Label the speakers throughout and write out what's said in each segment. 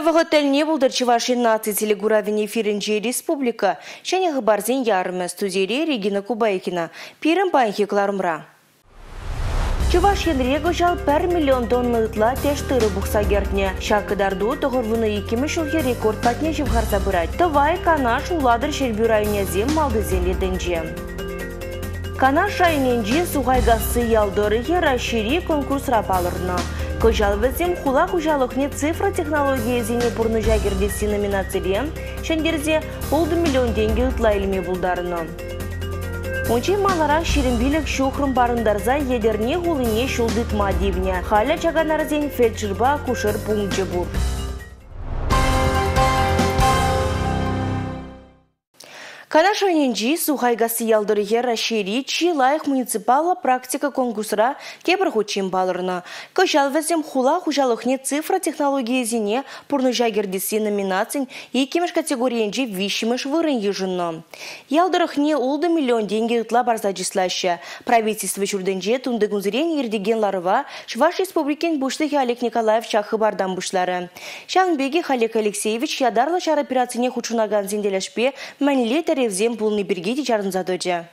Speaker 1: Вӑхӑт тӗлне пултӑр Чӑваш Ен наци телекуравӗн эфирӗнче республика ҫӗнӗ хыпарсен ярӑмӗ. Студире Регина Кубайкина. Пирӗн паянхи кӑларӑмра. Чӑваш Енре кӑҫал 1 миллион тонна ытла тӗш тырӑ пухса кӗртнӗ. Ҫак кӑтарту 92-мӗш ҫулхи рекорд патне ҫывхарса пырать. Тӑвай, Канаш, Улатӑр, Ҫӗрпӳ районӗсем малтисен ретӗнче. Канаш районӗнчи Сухайкасси ял тӑрӑхӗ Раҫҫейри конкурсра палӑрнӑ. Кӑҫал вӗсем хула хуҫалӑхне цифра технологийӗсене пурнӑҫа кӗртесси номинацире ҫӗнтерсе 6 миллион тенкӗ ытла илме пултарнӑ. Унччен маларах 25 ҫухрӑм парӑнтарса Етӗрне хулине ҫул тытма тивнӗ. Халӗ Чаканарсен фельдшерпа акушер пункчӗ пур. Канаш районӗнчи Сухайкасси ял тӑрӑхӗ Раҫҫейри чи лайӑх муниципаллӑ практика конкурсра тепӗр хутчен палӑрнӑ. Кӑҫал вӗсем хула хуҫалӑхне цифра технологийӗсене пурнӑҫа кӗртесси номинацин иккӗмӗш категорийӗнче виҫҫӗмӗш вырӑн йышӑннӑ. Ял тӑрӑхне 6 миллион тенкӗ ытла парса чыслаҫҫӗ. Правительство ҫуртӗнче тунтикунсерен иртекен ларӑва Чӑваш Республикин Пуҫлӑхӗ Олег Николаев ҫак хыпартан пуҫларӗ. Ҫавӑн пекех Олег Алексеевич ятарлӑ ҫар операцине хутшӑнакансен тӗлӗшпе мӗнле тӗревсем пулни пирки те чарӑнса тӑчӗ.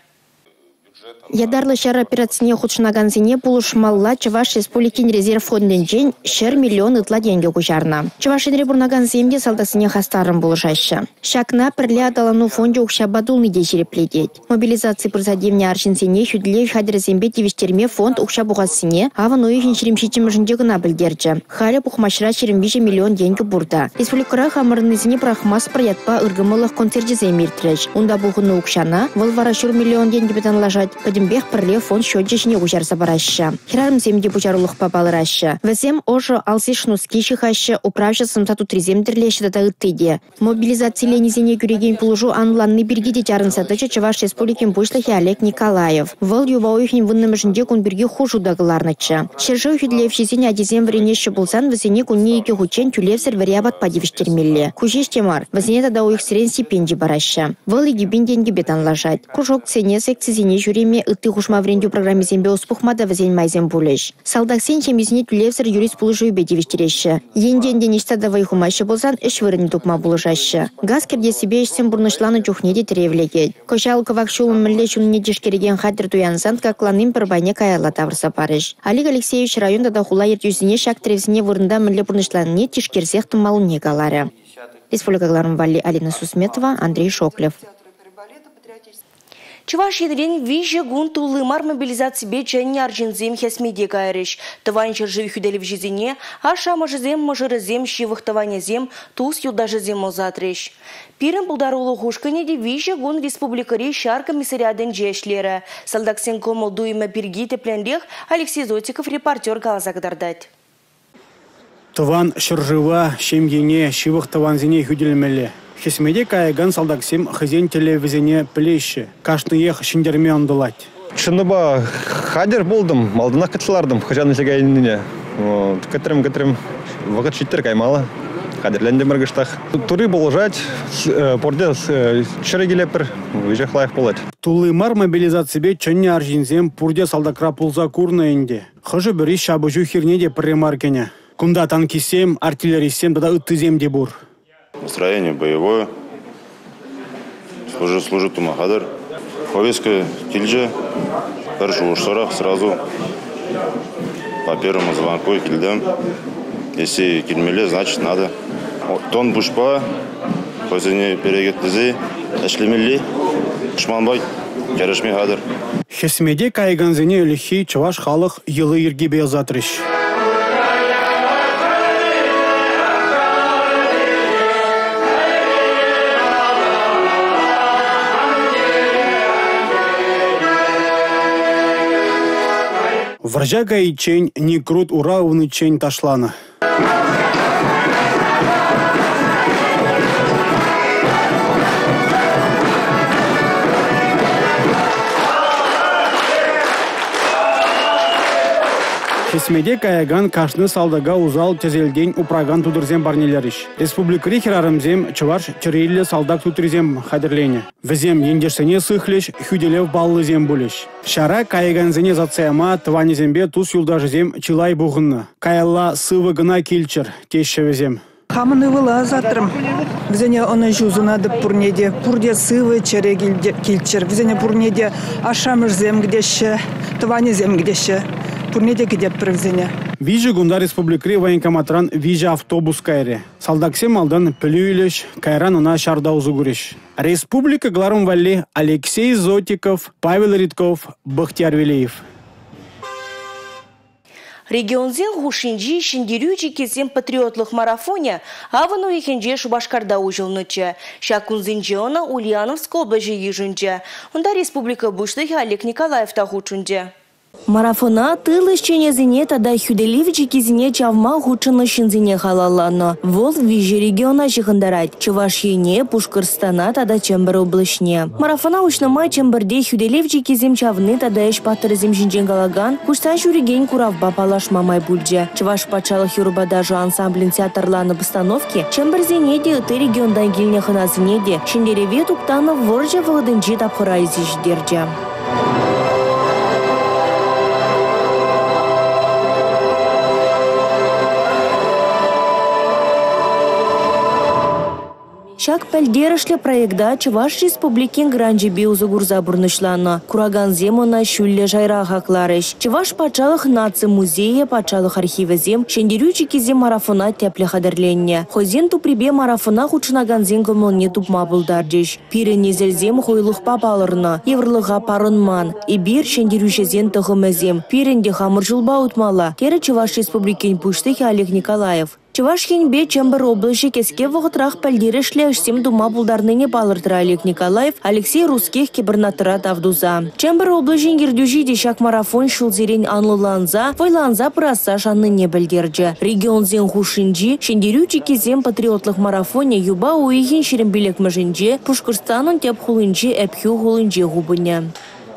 Speaker 2: Ятарлӑ ҫар операцине хутшӑнакансене пулӑшмалла Чӑваш Республикин резерв фондӗнчен 100 миллион ытла тенкӗ куҫарнӑ. Чӑваш Енре пурӑнакансем те салтаксене хастаррӑн пулӑшаҫҫӗ. Ҫакна Пӗрле аталану фончӗ укҫапа тулни те ҫирӗплетет. Мобилизаци пырса тивнӗ арҫынсене хӳтӗлев хатӗрӗсемпе тивӗҫтерме фонд укҫа пухассине авӑн уйӑхӗн 27-мӗшӗнче кӑна пӗлтерчӗ. Халӗ пухмачра 23 миллион тенкӗ пур та. Республикӑра хамӑрӑннисене пӑрахмастпӑр ятпа ыркӑмӑллӑх концерчӗсем иртрӗҫ. Унта пухӑннӑ укҫана, вӑл вара ҫур миллион тенкӗпе танлашать, пӗтӗмпех пӗрле фонд счечӗ ҫине куҫарса параҫҫӗ. Хӗрарӑмсем те пуҫарулӑхпа палӑраҫҫӗ. Вӗсем ӑшӑ алсиш-нуски ҫыхаҫҫӗ, управҫӑ сӑмса тутрисем тӗрлеҫҫӗ тата ытти те. Мобилизациленисене кӳрекен пулӑшу анланни пирки те чарӑнса тӑчӗ Чӑваш Республикин Пуҫлӑхӗ Олег Николаев. Вӑл юпа уйӑхӗн 10-мӗшӗнче кун пирки хушу та кӑларнӑччӗ. Ҫӗршыв хӳтӗлевҫисен ачисем вӗренеҫҫӗ пулсан вӗсене кунне икӗ хутчен тӳлевсӗр вӗри апатпа тивӗҫтермелле. Ку ҫеҫ те мар, вӗсене тата уйӑхсерен стипенди параҫҫӗ. Вӑл 2000 тенкӗпе танлашать. Кружоксене, секцисене ҫӳреме, ытти хушма вӗрентӳ программисемпе ӑс пухма та вӗсен майсем пулӗҫ. Салтаксен ҫемйисене тӳлевсӗр юрист пулӑшӑвӗпе тивӗҫтереҫҫӗ. Енчен те ниҫта та вӑй хумаҫҫӗ пулсан ӗҫ вырӑнӗ тупма пулӑшаҫҫӗ. Газ кӗртессипе ӗҫсем пурнӑҫланӑ чухне те тӗрев лекет. Кӑҫал кӑвак ҫулӑм мӗнле ҫуннине тишкерекен хатӗр туянсан тӑкакланин пӗр пайне каялла тавӑрса парӗҫ. Олег Алексеевич район тата хула ертӳҫисене ҫак тӗревсене вырӑнта мӗнле пурнӑҫланине тишкерсех тӑмаллине каларӗ. Республика кӑларӑм валли Алина Сусметова, Андрей Шоклев.
Speaker 1: Чӑваш Енрен 3 кун тулли мар мобилизаципе чӗннӗ арҫынсем хӗсмете кайрӗҫ. Тӑван ҫӗршыв хӳтӗлевҫисене ашшӗ-амӑшӗсем, мӑшӑрӗсем, ҫывӑх тӑванӗсем, тус-юлташӗсем ӑсатрӗҫ. Пирӗн пултарулӑх ушкӑнӗ те 3 кун республикӑри ҫар комиссариатӗнче ӗҫлерӗ. Салтаксен кӑмӑл-туйӑмӗ пирки тӗплӗнрех Алексей Зотиков репортер каласа кӑтартать.
Speaker 3: Тӑван ҫӗршыва, ҫемьене, ҫывӑх тӑвансене хӳтӗлемелле. Хӗсмете каякан салтаксем хӑйсен тӗллевӗсене пӗлеҫҫӗ. Кашниех ҫӗнтерме ӑнтӑлать.
Speaker 4: Чӑннипе хатӗр пултӑм, малтанах кӗтсе лартӑм хӑҫан ӗҫе кайнине. Кӗтрӗм-кӗтрӗм, вӑхӑт ҫиттӗр каймалла. Хатӗрлентӗмӗр кӑштах. Тури пулӑшать, пурте чӗрӗ килетпӗр, веҫех лайӑх пулать.
Speaker 3: Тулли мар мобилизаципе чӗннӗ арҫынсем пурте салтакра пулса курнӑ ӗнтӗ. Хӑшӗ-пӗри ҫапӑҫу хирне те пӗрре мар кӗнӗ. Кунта танкистсем, артиллеристсем тата ыттисем те пур.
Speaker 5: Настроение боевое. Служу тума хатӗр. Повестка килчӗ. Пӗр шухӑшсӑрах сразу по первому звонку килтӗм. Если килмелле, значит надо. Тон пуҫпа хӑйсене перекетлесе ӗҫлемелли тӑшманпа кӗрешме хатӗр.
Speaker 3: Хӗсмете каякансене ӗлӗкхи чӑваш халӑх йӑли-йӗркипе ӑсатрӗҫ. Вӑрҫа кайиччен никрут ура ывӑниччен ташланӑ. Хӗсмете каякан кашни салтака усал тӗселтен упракан тутӑрсем парнелерӗҫ. Республикӑри хӗрарӑмсем чӑваш тӗрриллӗ салтак тутрисем хатӗрленӗ. Вӗсем ентешсене сыхлӗҫ, хӳтӗлев паллисем пулӗҫ. Ҫара каякансене ӑсатса яма тӑванӗсемпе тус-юлташӗсем чылай пухӑннӑ. Каялла сывӑ кӑна килччӗр, теҫҫӗ вӗсем.
Speaker 6: Хамӑн ывӑла ӑсатрӑм. Вӗсене ӑнӑҫу сунатӑп пурне те. Пурте сывӑ, чӗрӗ килччӗр. Вӗсене пурне те ашшӗ-амӑшӗсем кӗтеҫҫӗ, тӑванӗсем кӗтеҫҫӗ. Пурне те кӗтетпӗр вӗсене.
Speaker 3: 3 кунта республикӑри военкоматран 3 автобус кайрӗ. Салтаксем малтан пӗлӳ илӗҫ, кайран ӑна ҫарта усӑ курӗҫ. Республика кӑларӑм валли Алексей Зотиков, Павел Ритков, Бахтияр Велеев.
Speaker 1: Регионсен хушшинчи «Ҫӗнтерӳ чиккисем» патриотлӑх марафонӗ авӑн уйӑхӗнче Шупашкарта уҫӑлнӑччӗ. Ҫак кунсенче ӑна Ульяновск облаҫӗ йышӑнчӗ. Унта республика Пуҫлӑхӗ Олег Николаев та хутшӑнчӗ. Марафона тыл ӗҫченӗсене тата хӳтӗлев чиккисене чавма хутшӑннӑ ҫынсене халалланӑ. Вӑл 3 региона ҫыхӑнтарать: Чӑваш Ене, Пушкӑртстана тата Чӗмпӗр облаҫне. Марафона уҫнӑ май Чӗмпӗрте хӳтӗлев чиккисем чавни тата ӗҫ паттӑрӗсем ҫинчен калакан куҫса ҫӳрекен куравпа паллашма май пулчӗ. Чӑваш патшалӑх юрӑпа ташӑ ансамблӗн театрланӑ постановки Чӗмпӗрсене те, ытти регионтан килнӗ хӑнасене те ҫӗнтерӗве туптанӑ вӑрҫӑ вӑхӑтӗнчи тапхӑра илсе ҫитерчӗ. Ҫак пӗлтерӗшлӗ проекта Чӑваш Республикин гранчӗпе усӑ курса пурнӑҫланӑ. Куракансем ӑна ҫӳллӗ шайра хакларӗҫ. Чӑваш патшалӑх наци музейӗ, патшалӑх архивӗсем «Ҫӗнтерӳ чиккисем» марафона тӗплӗ хатӗрленнӗ. Хӑйсен туприпе марафона хутшӑнакансен кӑмӑлне тупма пултарчӗҫ. Пирӗн несӗлсем хуйлӑхпа палӑрнӑ, йывӑрлӑха парӑнман. Эпир ҫӗнтерӳҫӗсен тӑхӑмӗсем. Пирӗн те хамӑр ҫулпа утмалла, терӗ Чӑваш Республикин Пуҫлӑхӗ Олег Николаев. Чӑваш Енпе Чӗмпӗр облаҫӗ кӗске вӑхӑтрах пӗлтерӗшлӗ ӗҫсем тума пултарнине палӑртрӗ Олег Николаев Алексей Русских кӗпӗрнаттӑра тав туса. Чӗмпӗр облаҫӗн ертӳҫи те ҫак марафон ҫулсерен анлӑланса, вӑйланса пырасса шаннине пӗлтерчӗ. Регионсен хушшинчи «Ҫӗнтерӳ чиккисем» патриотлӑх марафонӗ юпа уйӑхӗн 25-мӗшӗнче Пушкӑртстанӑн тӗп хулинчи Ӗпхӳ хулинче хупӑнӗ.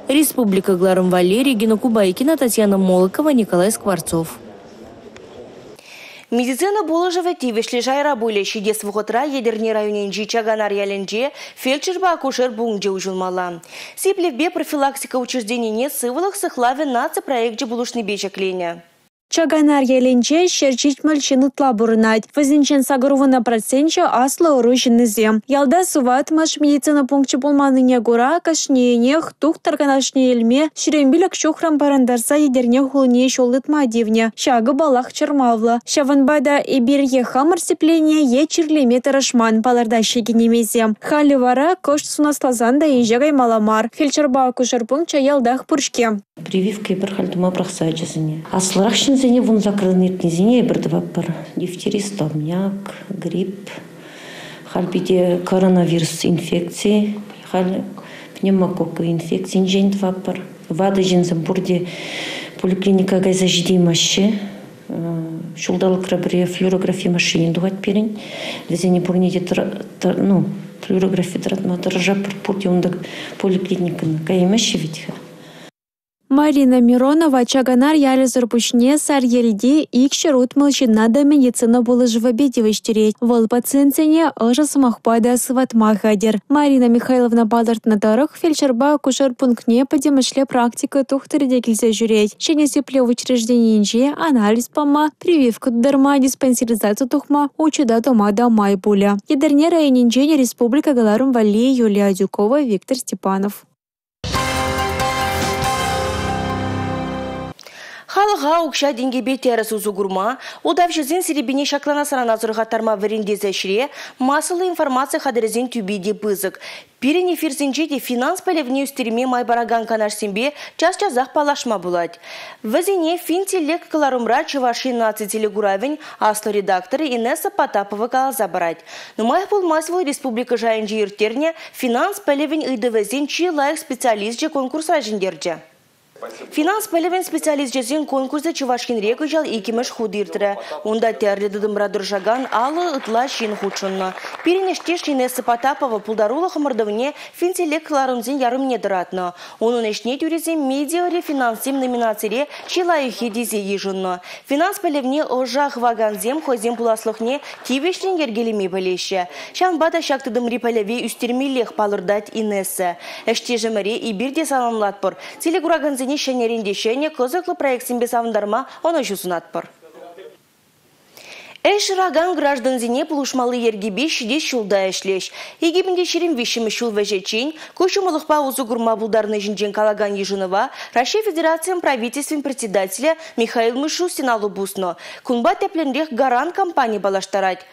Speaker 1: Республика кӑларӑм валли Регина Кубайкина, Татьяна Молокова, Николай Скворцов. Медицина пулӑшӑвӗ тивӗҫлӗ шайра пулӗ. Ҫитес вӑхӑтра Етӗрне районӗнчи Чаканар ялӗнче фельдшерпа акушер пункчӗ уҫӑлмалла. Сиплевпе профилактика учрежденине сывлӑх сыхлавӗ наци проекчӗ пулӑшнипе ҫӗкленӗ.
Speaker 7: Чаканар ялӗнче 170 ҫын ытла пурӑнать. Вӗсенчен 80% аслӑ ӑру ҫыннисем. Ялта сыватмӑш медицина пункчӗ пулманнине кура кашнийӗнех тухтӑр канашне илме 25 ҫухрӑм парӑнтарса Етӗрне хулине ҫул тытма тивнӗ. Ҫакӑ паллах чӑрмавлӑ. Ҫавӑнпа та эпир е хамӑр сипленнӗ, е чирлеме тӑрӑшман, палӑртаҫҫӗ кинемейсем. Халӗ вара кӑшт сунасласан та инҫе каймалла мар. Фельдшерпа акушер пункчӗ ялтах пур-ҫке.
Speaker 8: Прививка эпир халь тума пӑрахса ачасене. Аслӑрах ҫынсене 18-ран иртнисене эпир тӑватпӑр. Дифтери, столбняк, грипп, халь питӗ коронавирус инфекци, халь пневмококк инфекцинчен тӑватпӑр. Ватӑ ҫынсем пурте поликлиника кайса ҫитеймеҫҫӗ. Ҫулталӑкра пӗрре флюорографи машини тухать пирӗн. Вӗсене пурне те флюорографи тӑратма тӑрӑшатпӑр. Пурте унта поликлиникӑна каяймаҫҫӗ вӗт-ха.
Speaker 7: Марина Миронова Чаканар ялӗсӗр пуҫне Сарьелте 260 ҫынна та медицина пулӑшӑвӗпе тивӗҫтерет. Вӑл пациентсене ӑшӑ сӑмахпа та сыватма хатӗр. Марина Михайловна палӑртнӑ тӑрӑх, фельдшерпа акушер пунктне пӗтӗмӗшле практика тухтӑрӗ те килсе ҫӳрет. Ҫӗнӗ сиплев учрежденийӗнче анализ пама, прививка тутарма, диспансеризаци тухма, учета тӑма та май пулӗ. Етӗрне районӗнчен республика кӑларӑм валли Юлия Адюкова, Виктор Степанов.
Speaker 1: Халӑха укҫа-тенкӗпе тӗрӗс усӑ курма, ултавҫӑсен серепине ҫакланасран асӑрхаттарма вӗрентес ӗҫре массӑллӑ информаци хатӗрӗсен тӳпи те пысӑк. Пирӗн эфирсенче те финанс пӗлӗвне ӳстерме май паракан канашсемпе час-часах паллашма пулать. Вӗсене «Финтеллект» кӑларӑмра Чӑваш Ен наци телекуравӗн аслӑ редакторӗ Инесса Потапова каласа парать. Нумаях пулмасть вӑл республика шайӗнче ирттернӗ финанс пӗлӗвӗн ыйтӑвӗсен чи лайӑх специалисчӗ конкурсра ҫӗнтерчӗ. Финанс пӗлӗвӗн специалисчӗсен конкурсӗ Чӑваш Енре кӑҫал иккӗмӗш хут иртрӗ. Унта тӗрлӗ тытӑмра тӑрӑшакан 50 ытла ҫын хутшӑннӑ. Пирӗн ӗҫтеш Инесса Потапова пултарулӑх ӑмӑртӑвне «Финтеллект» кӑларӑмсен ярӑмне тӑратнӑ. Унӑн ӗҫне тӳресем «Медиари финанссем» номинацире чи лайӑххи тесе йышӑннӑ. Финанс пӗлӗвне ӑша хывакансем хӑйсен пуласлӑхне тивӗҫлӗн йӗркелеме пӗлеҫҫӗ. Ҫавӑнпа та ҫак тытӑмри пӗлӗве ӳстермеллех палӑртать Инесса. Ӗҫтешӗмӗре эпир те саламлатпӑр. Телекуракансене ҫӗнӗрен те ҫӗнӗ кӑсӑклӑ проектсемпе савӑнтарма ӑнӑҫу сунатпӑр. Ӗҫ шыракан граждансене пулӑшмалли йӗркепе ҫитес ҫулта ӗҫлӗҫ. 2023 ҫул вӗҫӗччен ку ҫӑмӑллӑхпа усӑ курма пултарни ҫинчен калакан йышӑнӑва Раҫҫей Федерацийӗн Правительствин председателӗ Михаил Мишустин алӑ пуснӑ. Кунпа тӗплӗнрех «Гарант» компани паллаштарать.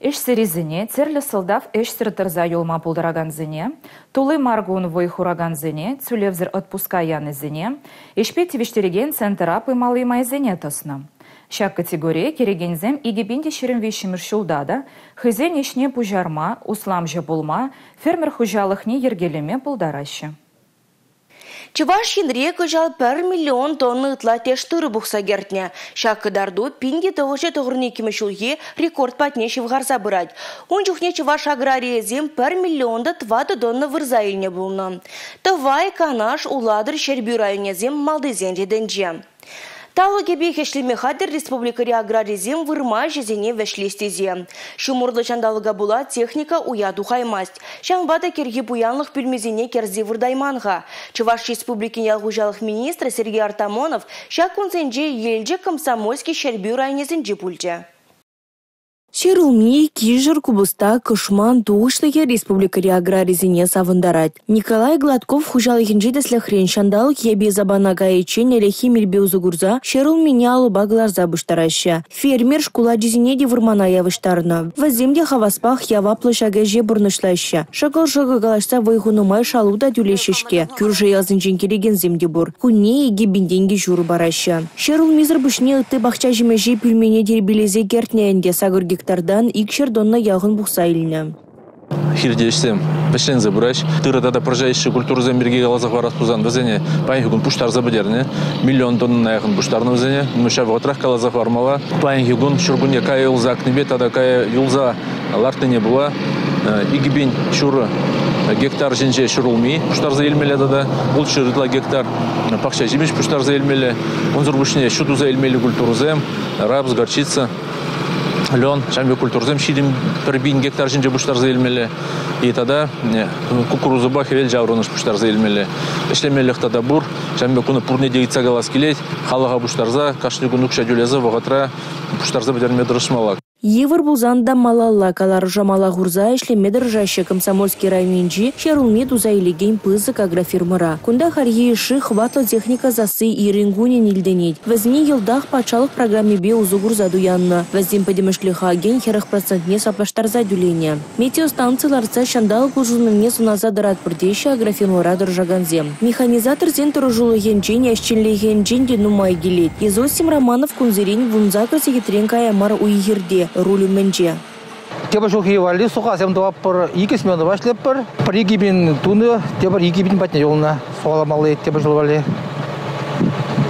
Speaker 9: Ӗҫсӗррисене, тӗрлӗ сӑлтав ӗҫсӗр тӑрса юлма пултаракансене, тулли мар кун вӑй хуракансене, тӳлевсӗр отпуска янисене, ӗҫпе тивӗҫтерекен центра пымалли майсене тӑснӑ. Ҫак категорие кӗрекенсем 2023 ҫулта та хӑйсен ӗҫне пуҫарма, усламҫӑ пулма, фермер хуҫалӑхне йӗркелеме пултараҫҫӗ.
Speaker 1: Чӑваш Енре кӑҫал 1 миллион тонна ытла тӗш тырӑ пухса кӗртнӗ. Ҫак кӑтарту 1992 ҫулхи рекорд патне ҫывхарса пырать. Ун чухне чӑваш аграрийӗсем 1 миллион та 4 тонна вырса илнӗ пулнӑ. Тӑвай, Канаш, Улатӑр, Ҫӗрпӳ районӗсем малтисен ретӗнче. Талӑкӗпех ӗҫлеме хатӗр республикӑри аграрисем вырма ӗҫӗсене вӗҫлес тесе. Ҫумӑрлӑ ҫанталӑка пула техника уя тухаймасть. Ҫавӑнпа та кӗрхи пуянлӑх пӳлмисене кӗрсе выртайман-ха. Чӑваш Республикин ял хуҫалӑх министрӗ Сергей Артамонов ҫак кунсенче Елчӗк, Комсомольски, Ҫӗрпӳ районӗсенче пулчӗ.
Speaker 10: Ҫӗр улми, кишӗр, купӑста, кӑшман тухӑҫлӑхӗ республикӑри аграрисене савӑнтарать. Николай Гладков хуҫалӑхӗнче тӗслӗхрен ҫанталӑк йӗпе-сапана кайиччен ӗлӗкхи мелпе усӑ курса ҫӗр улмине алӑпа кӑларса пуҫтараҫҫӗ. Фермер шкул ачисене те вырмана явӑҫтарнӑ. Вӗсем те хаваспах яваплӑ ҫак ӗҫе пурнӑҫлаҫҫӗ. Шӑкӑл-шӑкӑл калаҫса вӑй хунӑ май шалу та тӳлеҫҫӗ-ҫке. Кӳршӗ ялсенчен килекенсем те пур. Кунне 2000 тенкӗ ҫурӑ параҫҫӗ. Ҫӗр улмисӗр пуҫне ытти пахча ҫимӗҫе пӳлмене тирпейлесе кӗртнӗ ӗнтӗ, 8 гектартан 200 тонна яхӑн пухса илнӗ.
Speaker 11: Хирти ӗҫсем вӗҫленсе пыраҫ. Тырӑ тата пӑрҫа йышши культурӑсем пирки каласа хӑварас пулсан, вӗсене паянхи кун пуҫтарса пӗтернӗ. Миллион тоннӑна яхӑн пуҫтарнӑ вӗсене. Ну, ҫав вӑхӑтрах каласа хӑвармалла. Паянхи кун ҫуркунне кая юлса акнипе тата кая юлса лартнине пула 2500 гектар ҫинче ҫӗрулми пуҫтарса илмелле тата 600 ытла гектар пахча ҫимӗҫ пуҫтарса илмелле. Унсӑр пуҫне ҫу туса илмелли культурӑсем, рапс, горчица, лен, ҫавӑн пек культурӑсем 21 пин гектар ҫинче пуҫтарса илмелле. И тата кукурузӑпа хӗвел ҫаврӑнӑш пуҫтарса илмелле. Ӗҫлемеллӗх тата пур. Ҫавӑн пек куна пурне те ыйтса калас килет. Халӑха пуҫтарса, кашни кун укҫа тӳлесе вӑхӑтра пуҫтарса пӗтерме тӑрӑшмалла.
Speaker 10: Йывӑр пулсан та малалла каларӑша мала хурса ӗҫлеме тӑрӑшаҫҫӗ Комсомольски районӗнчи ҫӗр улми туса илекен пысӑк агрофирмӑра. Кунта хальхи йышши хӑватлӑ техника сасси ирӗн-кунӗн илтӗнет. Вӗсене йӑлтах патшалӑх программипе усӑ курса туяннӑ. Вӗсен пӗтӗмӗшле хакӗн 40 процентне саплаштарса тӳленӗ. Метеостанци лартса ҫанталӑк улшӑнӑвне сӑнаса тӑратпӑр теҫҫӗ агрофирмӑра тӑрӑшакансем. Механизаторсен тӑрӑшулӑхӗнчен, ӗҫченлӗхӗнчен те нумай килет. Изосим Романов кунсерен 18 сехетрен кая мар уй-хирте, руль умӗнче.
Speaker 12: Тепӗр ҫулхи валли сухасем тӑватпӑр, икӗ сменӑпа ӗҫлетпӗр. Пӗр 2000 тунӑ, тепӗр 2000 патне юлнӑ сухаламалли тепӗр ҫул валли.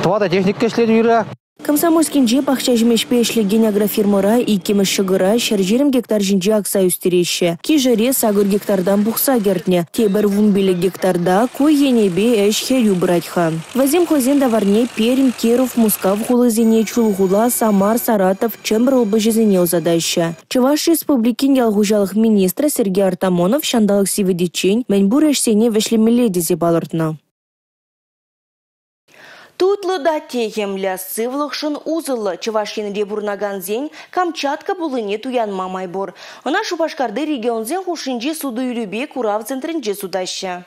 Speaker 12: Тӑватӑ техника ӗҫлет уйра.
Speaker 10: Комсомольскинче пахча ҫимӗҫпе ӗҫлекен агрофирмӑра иккӗмӗш ҫӑкӑра 120 гектар ҫинче акса ӳстереҫҫӗ. Кишӗре 8 гектартан пухса кӗртнӗ. Тепӗр 15 гектарта ку енӗпе ӗҫ хӗрӳ пырать-ха. Вӗсем хӑйсен таварне Пермь, Киров, Мускав хулисене, Чулхула, Самар, Саратов, Чӗмпӗр облаҫӗсене ӑсатаҫҫӗ. Чӑваш Республикин ял хуҫалӑх министрӗ Сергей Артамонов ҫанталӑк сивӗтиччен мӗн пур ӗҫсене вӗҫлемелле тесе палӑртнӑ.
Speaker 1: Тутлӑ та техӗмлӗ, сывлӑхшӑн усӑллӑ Чӑваш Енре пурӑнакансен Камчатка пуллине туянма май пур. Ӑна Шупашкарти регионсен хушшинчи суту-илӳпе курав центрӗнче сутаҫҫӗ.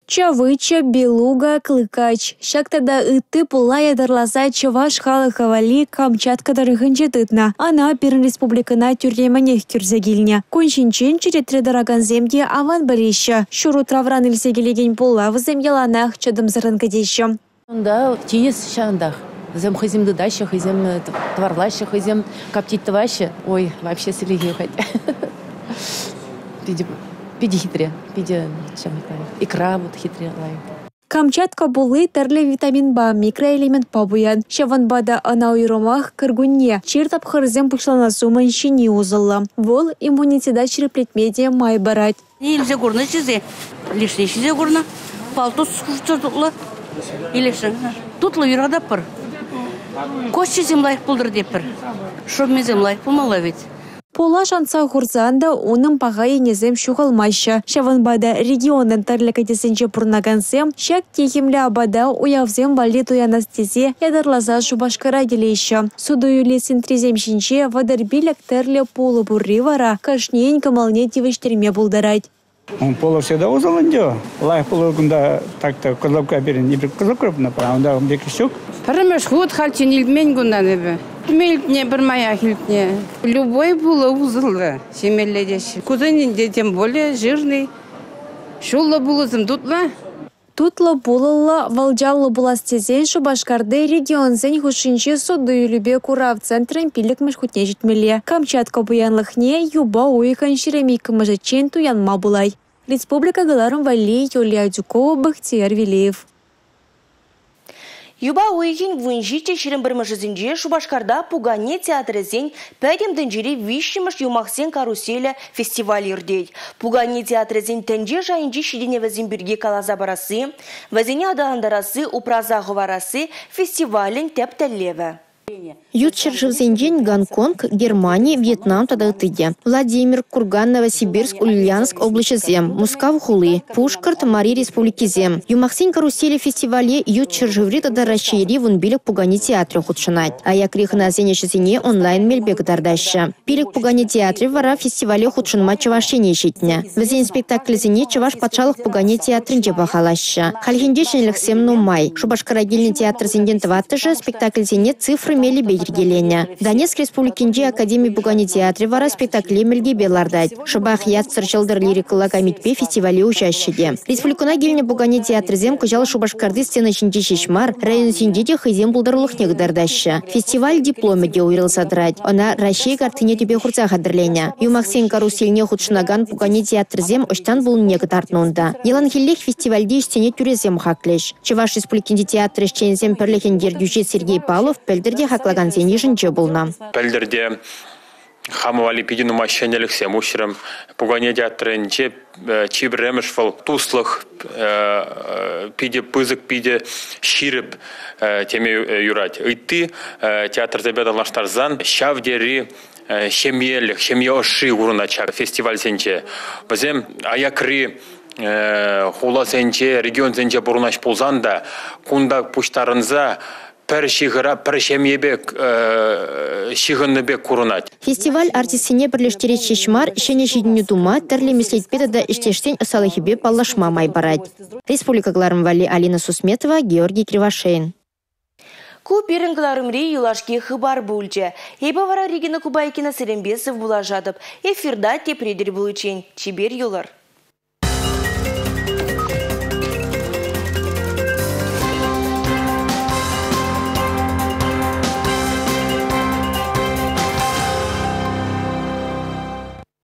Speaker 7: Чавыча, белуга, клыкач – ҫак тата ытти пулла ятарласа чӑваш халӑхӗ валли Камчатка тӑрӑхӗнче тытнӑ. Ӑна пирӗн республикӑна тӳрремӗнех кӳрсе килнӗ. Кун ҫинчен черетре тӑракансем те аван пӗлеҫҫӗ. Ҫур утравран илсе килекен пулла вӗсем яланах чӑтӑмсӑррӑн кӗтеҫҫӗ.
Speaker 13: Унта тинӗс ҫавӑнтах. Вӗсем хӑйсем тытаҫҫӗ, хӑйсем тӑварлаҫҫӗ, хӑйсем коптить тӑваҫҫӗ. Ой, вообще сӗлӗхе хать. Питӗ, питӗ хитре, питӗ ҫамрӑк лайӑх. Икра вот хитре лайӑх.
Speaker 7: Камчатка пулли тӗрлӗ витаминпа, микроэлементпа пуян. Ҫавӑнпа та ӑна уйрӑмах кӗркунне, чир тапхӑрӗсем пуҫланас умӗн ҫини усӑллӑ. Вӑл иммунитета ҫирӗплетме те май парать.
Speaker 14: Илсе курнӑ ҫисе, лешне ҫисе курнӑ. Палтус хушса тутлӑ. Илесшӗн. Тутлӑ юрататпӑр. Костисем лайӑх пултӑр тетпӗр. Шӑммисем лайӑх пулмалла ведь.
Speaker 7: Пулла шантса хурсан та унӑн паха енӗсем ҫухалмаҫҫӗ. Ҫавӑнпа та регионӑн тӗрлӗ кӗтесӗнче пурӑнакансем ҫак техӗмлӗ апата уявсем валли туянас тесе ятарласа Шупашкара килеҫҫӗ. Суту-илӳ сентрисем ҫинче 35 тӗрлӗ пулӑ пурри вара кашнийӗн кӑмӑлне тивӗҫтерме пултарать.
Speaker 15: Пулӑ всегда усӑллӑ ӗнтӗ. Лайӑх пулӑ кунта так-то Козловка пирӗн, эпир Козловка пурӑнатпӑр, унта ун пек ҫук.
Speaker 16: Пӗрремӗш хут хальччен илтмен кунтан эпӗ. Илтнӗ, пӗрмаях илтнӗ. Любой пулӑ усӑллӑ ҫимелле теҫҫӗ. Кусен ӗнтӗ тем более жирный. Ҫуллӑ пулӑсем тутлӑ.
Speaker 7: Тутлӑ пулӑллӑ, вӑлчаллӑ пулас тесен Шупашкарти регионсен хушшинчи суту-илӳпе курав центрӗн 5-мӗш хутне ҫитмелле. Камчатка пуянлӑхне юпа уйӑхӗн 22-мӗшӗччен туянма пулать. Республика кӑларӑм валли Юлия Адюкова, Бахтияр Велиев.
Speaker 1: Юпа уйӑхӗн 17-21-мӗшӗсенче Шупашкарта пукане театрӗсен пӗтӗм тӗнчери 3-мӗш юмахсен каруселӗ фестиваль иртет. Пукане театрӗсен тӗнче шайӗнчи ҫитӗнӗвӗсем пирки каласа парасси, вӗсене аталантарасси, упраса хӑварасси фестивалӗн тӗп тӗллевӗ.
Speaker 2: Ют ҫӗршывсенчен Гонконг, Германи, Вьетнам тата ытти те. Владимир, Курган, Новосибирск, Ульяновск облаҫӗсем, Мускав хули, Пушкӑрт, Мари республикисем. Юмахсен каруселӗ фестивале ют ҫӗршыври тата Раҫҫейри 15 пукане театрӗ хутшӑнать. Аякри хӑнасен ӗҫӗсене онлайн мелпе кӑтартаҫҫӗ. Пилӗк пукане театрӗ вара фестивале хутшӑнма Чӑваш Ене ҫитнӗ. Вӗсен спектаклӗсене Чӑваш патшалӑх пукане театрӗнче пахалаҫҫӗ. Хальхинче ҫӗнӗлӗхсем нумай. Шупашкара килнӗ театрсенчен тӑваттӑшӗ спектакльсене цифра мелӗпе йӗркеленӗ. Донецк Республикинчи академи пукане театрӗ вара спектакле мӗлкепе лартать. Шӑпах «Ятсӑр ҫӑлтӑр» лирикӑлла камитпе фестивале уҫаҫҫӗ те. Республикӑна килнӗ пукане театрӗсем кӑҫал Шупашкарти сцена ҫинче ҫеҫ мар, районсенче те хӑйсен пултарулӑхне кӑтартаҫҫӗ. Фестиваль дипломӗ те уйрӑлса тӑрать. Ӑна Раҫҫей карттине тӗпе хурса хатӗрленӗ. Юмахсен карусельне хутшӑнакан пукане театрӗсем ӑҫтан пулнине кӑтартнӑ унта. Яланхиллех фестивальти ӗҫсене тӳресем хаклӗҫ. Чӑваш Республикинчи театр ӗҫченӗсен пӗрлӗхӗн ертӳҫи Сергей Павлов пӗлтӗр те хаклакансен йышӗнче пулнӑ.
Speaker 17: Пӗлтӗр те хама валли питӗ нумай ҫӗнӗлӗхсем уҫрӑм. Пукане театрӗнче чи пӗрремӗш вӑл туслӑх питӗ пысӑк, питӗ ҫирӗп теме юрать. Ытти театрсемпе танлаштарсан ҫав тери ҫемьелӗх, ҫемье ӑшши курӑнать ҫак фестивальсенче. Вӗсем аякри хуласенче, регионсенче пурӑнаҫ пулсан та кунта пуҫтарӑнса пӗр ҫыхӑра, пӗр ҫемье пек ҫыхӑннӑ пек курӑнать.
Speaker 2: Фестиваль артистсене пӗрлештерет ҫеҫ мар, ҫӗнӗ ҫитӗнӳ тума, тӗрлӗ меслетпе тата ӗҫтешсен ӑсталӑхӗпе паллашма май парать. Республика кӑларӑм валли Алина Сусметова, Георгий Кривошеин.
Speaker 1: Ку пирӗн кӑларӑмри юлашки хыпар пулчӗ. Эпӗ вара Регина Кубайкина сирӗнпе сывпуллашатӑп. Эфирта тепре тӗл пуличчен. Чипер юлӑр.